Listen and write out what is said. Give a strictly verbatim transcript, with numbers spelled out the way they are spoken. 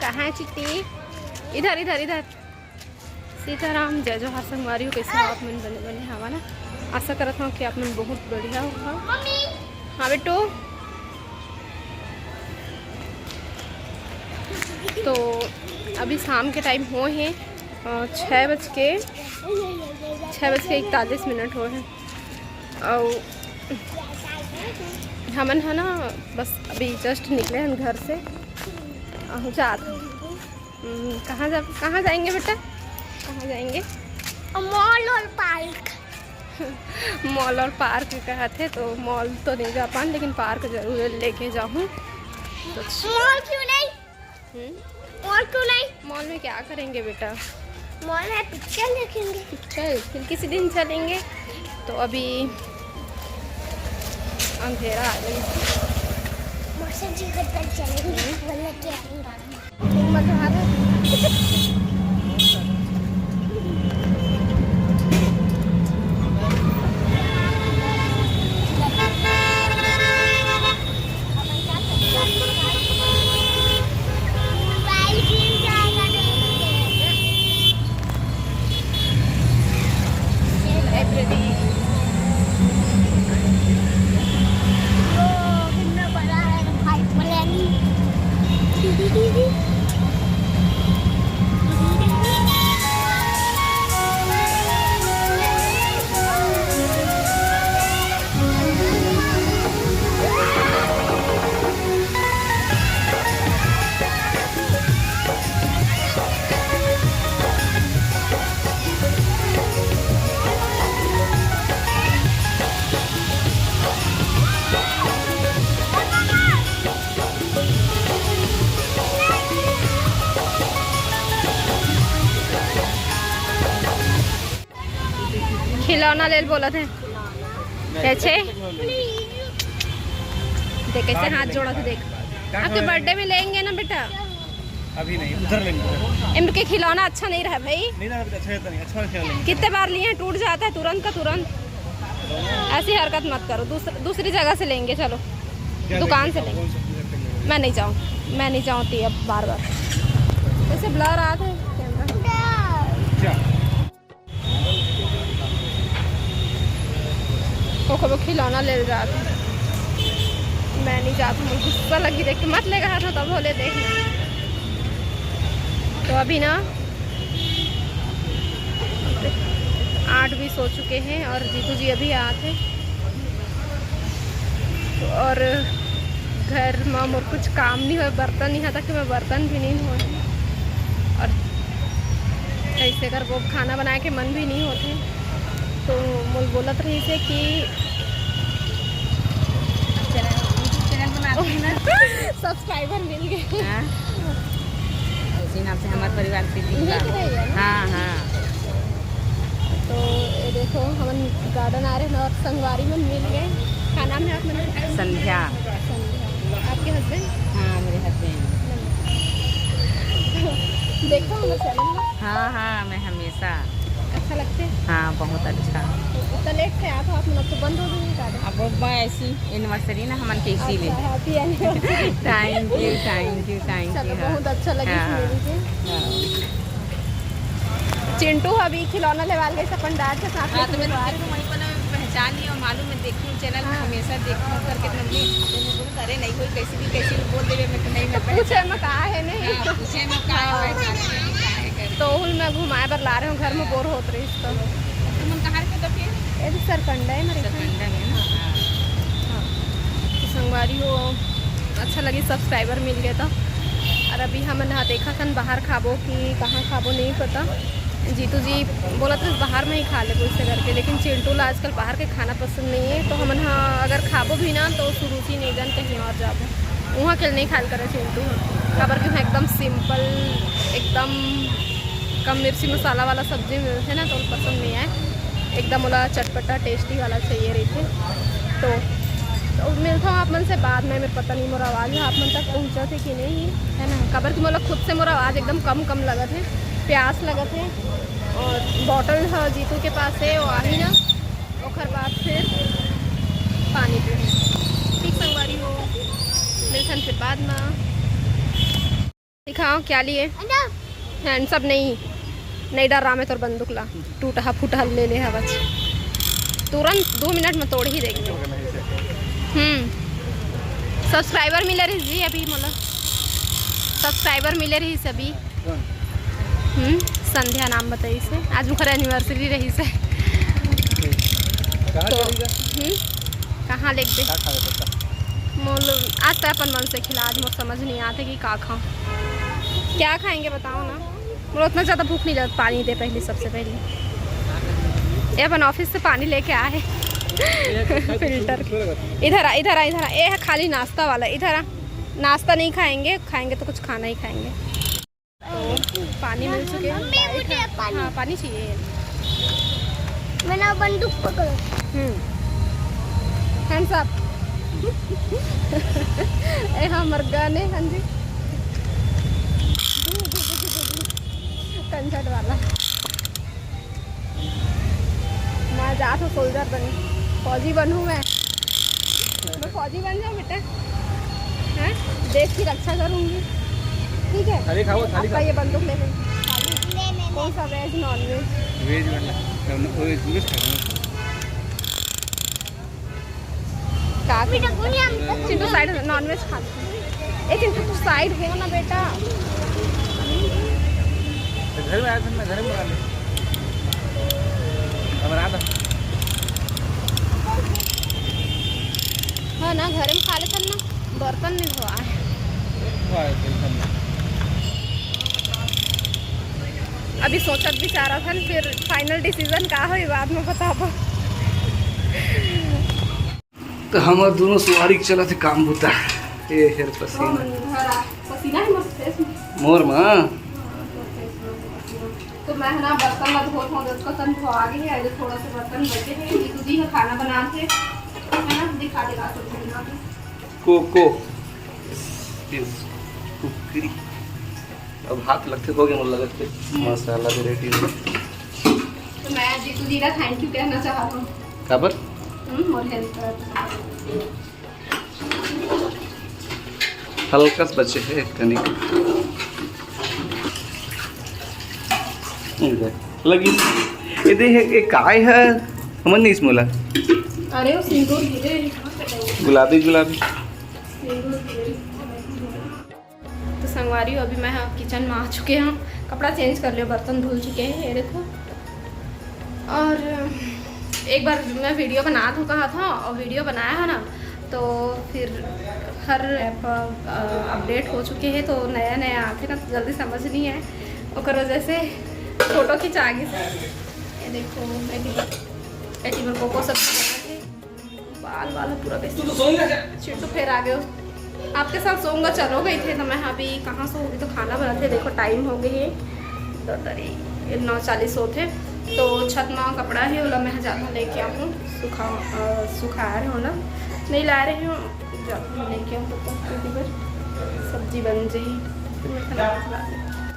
कहाँ है चिट्टी? इधर, इधर, इधर। सीताराम, जय जोहार संगवारी हो, कैसे हो आप मन? बने बने हवा ना? आशा करत हूँ कि आप मन बहुत बढ़िया हो। हाँ बेटू, तो अभी शाम के टाइम हो है, अ, छः बज के, छः बज के इकतालीस मिनट हो है। और हमन है ना, बस अभी जस्ट निकले हैं घर से। अहू जात हन। हम्म, कहाँ जा, कहाँ जाएंगे बेटा? कहाँ जाएंगे? मॉल और पार्क। मॉल और पार्क कहा थे, तो मॉल तो नहीं जा पान, लेकिन पार्क जरूर लेके जाऊँ। तो मॉल क्यों नहीं? हम्म? मॉल क्यों नहीं? मॉल में क्या करेंगे बेटा? मॉल में पिक्चर देखेंगे। पिक्चर फिर किसी दिन चलेंगे। तो अभी अंधेरा आ गई। मौसम जी घर पर चलेंगे, वरना क्या करेंगे? मजा आ रहा है। लाइब्रेरी। वो कितना बड़ा है भाई, प्लेन। खिलौना ले ल बोलत हे। कैसे? देख कैसे हाथ जोड़ा थे, देख। आपके बर्थडे में लेंगे ना बेटा। अभी नहीं, उधर लेंगे। इनके खिलौना अच्छा नहीं रहा भाई। नहीं रहा, अच्छा रहता नहीं, अच्छा वाला खिलौना लेंगे। कितने बार लिए हैं, टूट जाता है तुरंत का तुरंत। ऐसी हरकत मत करो, दूसर-, दूसरी जगह से लेंगे। चलो, क्या दुकान लेंगे? से लेंगे। कौन सा, कौन सा लेंगे? मैं नहीं जाऊँ, मैं नहीं जाऊँ ती अब बार बार। वैसे ब्लर आ थे कैमरा। क्या? ओकर वो खिलौना ले जात। मैं नहीं जात हूँ, गुस्सा लगी देख के। मत लेगा हाथ में, तब होले देखना। तो अभी ना आठ बीस हो चुके हैं और जीतू जी अभी आते। और घर में मोर कुछ काम नहीं होय, बर्तन नहीं आता कि मैं बर्तन भी नहीं होय। और ऐसे कर वो खाना बनाए के मन भी नहीं होते। तो मोल बोलत रही से कि चैनल, YouTube चैनल बनाती हूँ ना। सब्सक्राइबर मिल गए। हाँ। उसी नाम से हमारे परिवार के भी ये तो है यार। हाँ, हाँ। तो ये देखो, हमन गार्डन आ रहे हैं और संगवारी मन मिल गए। क्या नाम है आप मन? संध्या। संध्या। आपके हस्बैंड? हाँ, मेरे हस्बैंड। देखो हमारे चैनल में। हाँ, हाँ, मैं हमेशा। अच्छा लगते हैं? हाँ, बहुत अच्छा। तो इतना लेट से आप, आप मतलब तो बंद हो गई गार्डन? अब वो ऐसी एनिवर्सरी ना हमन के, इसीलिए। अच्छा, happy anniversary। Thank you, thank you, thank you। चलो, हाँ। बहुत अच्छा लगी हाँ, सुन के। हाँ। चिंटू अभी खिलौना लेवाल गए अपन दादा के साथ में। हाँ, तो मैंने खिलौना। देखो, वहीं पर ना पहचान लिया, मालूम है, देखी हूँ चैनल में, हाँ। हमेशा देखी हूँ करके मम्मी। तो मैं बोलूँ, अरे नहीं, कोई कैसी भी, कैसी भी बोल देवे, मैं तो नहीं, मैं पूछे पहचान। में कहाँ है, नहीं? हाँ, पूछे में कहाँ है, हाँ। पहचान में कहाँ है करके। तो उल मैं घुमाए बर ला रहे हूँ, घर में बोर होत रही तो। तुम कहाँ के तो फिर? ये भी सरकंडा है मेरे ख्याल। सरकंडा में ना? हाँ। हाँ। तो संगवारी हो, अच्छा लगी, सब्सक्राइबर मिल गए तो। और अभी हमन हा देखा थन बाहर खाबो कि कहाँ खाबो, नहीं पता। जीतू जी बोलत रहे बाहर में ही खा ले, वैसे करके, लेकिन चिंटू ला आजकल बाहर के खाना पसंद नहीं है। तो हमन हा अगर खाबो भी ना, तो सुरुचि नहीं जान कहीं और जाबो, वहाँ के नहीं खाल करे चिंटू। काबर कि वहाँ एकदम सिंपल, एकदम कम मिर्ची मसाला वाला सब्जी मिलथे ना, तो पसंद नहीं आए। एकदम ओला चटपटा टेस्टी वाला चाहिए रहिथे। तो, तो मिलता हूँ आप मन से बाद में। मेरे पता नहीं मोर आवाज़ ह आप मन तक पहुँचत हे कि नहीं, है ना, काबर कि मोला खुद से मोर आवाज़ एकदम कम कम लगत हे, प्यास लगत हे। और बॉटल ह जीतू के पास है, वो आही ना, ओकर बाद फिर पानी पी। ठीक संगवारी हो, मिलथन फिर बाद में। दिखा। हाँ, क्या लिए? हैंड्स अप नहीं, नहीं डर रहा मैं तोर बंदूक ला, टूटहा फुटहा ले ले हवच, तुरंत दो मिनट में तोड़ ही देंगे। हम्म, सब्सक्राइबर मिले रहिस जी अभी मोला, सब्सक्राइबर मिले रहिस अभी। हम्म, संध्या नाम बताइस हे, आज ओकर एनिवर्सरी रहिस हे। तो हम्म, कहाँ लेके दे? मोल आज तो अपन मन से खिला, आज मोर समझ नहीं आते कि का खाऊं, क्या खाएंगे बताओ ना। मोला उतना ज़्यादा भूख नहीं लगता। पानी दे पहले, सबसे पहले ये अपन ऑफिस से पानी लेके आए फिल्टर। इधर आ, इधर आ, इधर आ। ये है खाली नाश्ता वाला। इधर आ, नाश्ता नहीं खाएंगे, खाएंगे तो कुछ खाना ही खाएंगे। तो पानी मिल चुके हैं। हाँ, पानी चाहिए। मैंने बंदूक पकड़। हम्म, हैंड्स अप। ए हमर गन हे, हाँ जी। कंजट वाला। मैं जात हूँ सोल्जर बने, फौजी बनूँ मैं। मैं फौजी बन जाऊँ बेटा, हैं? देश की रक्षा करूँगी, ठीक है? थाली खाओ, थाली खाओ। ये बंदूक ले लें। कौन सा, वेज नॉन वेज? वेज वाला। वेज खाना। का चिंटू साइड नॉन वेज खा। ए चिंटू, तू साइड हो ना बेटा। घर में आया था, मैं घर में बना ले। अब रात। हाँ ना, घर में खा लेथन ना, बर्तन नहीं धोआ है। अभी सोचत विचारत हन, फिर फाइनल डिसीजन का होई, बाद में बताबो। तो हमर दोनों सुवारी के चलत हे काम बुता। ए हेर पसीना। पसीना है मस्त फेस में। मोर माँ। तो मैं है ना बर्तन ला धोत हूँ, दस का तन धो आ गई है, अरे थोड़ा सा बर्तन बचे हैं, ये दीदी है खाना बनाते हैं, है ना, दिखा देगा सब बनाते। कोको। कुकरी। अब हाथ लगते हो गए, मुझे लगत के मसाला भी रेडी हो। तो मैं जीतू जी का थैंक यू कहना चाहता हूँ। काबर? हम्म, मोर हेल्प कर। हल्का सा बचे है एक कनिक। लगी। ये दे है, ये काय है? हमन नहीं इसमें ला। अरे, वो सिंदूर गिरे। गुलाबी, गुलाबी। तो संगवारी हो, अभी मैं ह किचन में आ चुके हूँ, कपड़ा चेंज कर लियो, बर्तन धुल चुके हैं, ये देखो। और एक बार मैं वीडियो बना तो कहा था, और वीडियो बनाया है ना, तो फिर हर ऐप अपडेट हो चुके हैं, तो नया नया आते ना, तो जल्दी समझ नहीं है, ओकर वजह से फोटो खिंचा गई। ये देखो, एटी बर, एटी बर कोको सब बना के बाल वाल पूरा बेइज्जती। चिंटू फेर आ गयो। आपके साथ सोऊंगा, चलो गई थे तो मैं अभी कहाँ सोऊंगी, तो खाना बनाते। देखो टाइम हो गई है, दो तारीख नौ चालीस होते, तो छत में कपड़ा है, ओला मैं जाता लेके आऊँ, सुखा, अ, सुखा रहे हो ना, नहीं ला रहे हो, जाता लेके आऊँ, तब तक क्योंकि फिर सब्जी बन जाई, फिर मैं खाना खिला दूँ।